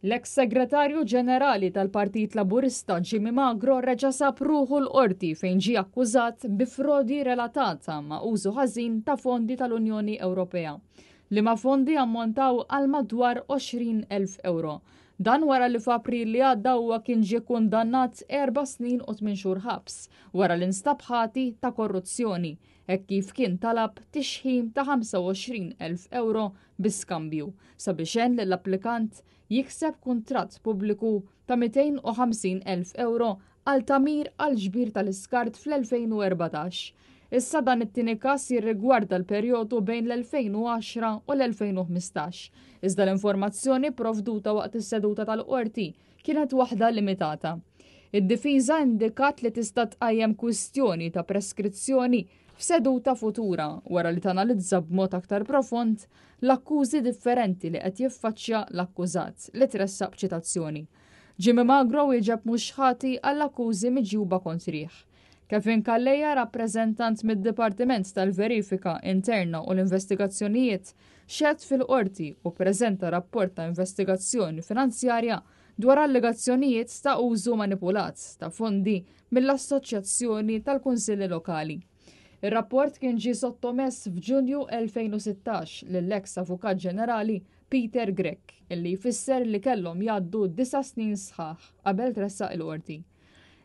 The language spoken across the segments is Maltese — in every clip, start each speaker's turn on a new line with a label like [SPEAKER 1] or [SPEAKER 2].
[SPEAKER 1] L-eks Segretarju Ġenerali tal-Partit Laburista Jimmy Magro reġa' sab ruħu l-Qorti fejn ġie akkużat bi frodi relatata ma' użu ħażin ta' fondi tal-Unjoni Ewropea, liema fondi ammontaw għal madwar 20,000 ewro. Dan wara li f'April li għadda huwa kien ġie kundannat erba' snin u tmien xhur ħabs wara li nstab ħati ta' korruzzjoni hekk kif kien talab tixħim ta' 25,000 ewro bi skambju sabiex għen lill-applikant jikseb kuntratt pubbliku ta' 250,000 ewro għal tagħmir għall-ġbir tal-iskart fl-2014. Issa dan it-tieni każ jirrigwarda l-perjodu bejn l-2010 u l-2015, iżda l-informazzjoni pprovduta waqt is-seduta tal-Qorti kienet waħda limitata. Id-difiża indikat li tista' tqajjem kwistjoni ta' preskrizzjoni f'seduta futura wara li tanalizza b'mod aktar profond l-akkużi differenti li qed jiffaċċja l-akkużat li tressaq b'ċitazzjoni. Jimmy Magro wieġeb mhux ħati għall-akkużi miġjuba kontrih. Kevin Calleja, rappreżentant mid-Dipartiment tal-Verifika Interna u l-Investigazzjonijiet, xehed fil-Qorti u ppreżenta rapport ta' investigazzjoni finanzjarja dwar allegazzjonijiet ta' użu manipulat ta' fondi mill-Assoċjazzjoni tal-Kunsilli Lokali. Ir-rapport kien ġie sottomess f'Ġunju 2016 lill-eks Avukat Ġenerali Peter Grech, illi jfisser li kellhom jgħaddu disa' snin sħaħ qabel tressaq il-Qorti.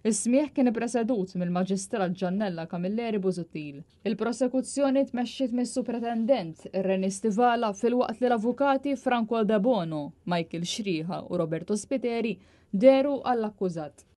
[SPEAKER 1] Is-smigħ kien ippresedut mill-Maġistrat Giannella Camilleri Busuttil. Il-prosekuzzjoni tmexxiet mis-Supretendent Rennie Stivala filwaqt li l-avukati Franco Debono, Michael Xriħa u Roberto Spiteri dehru għall-akkużat.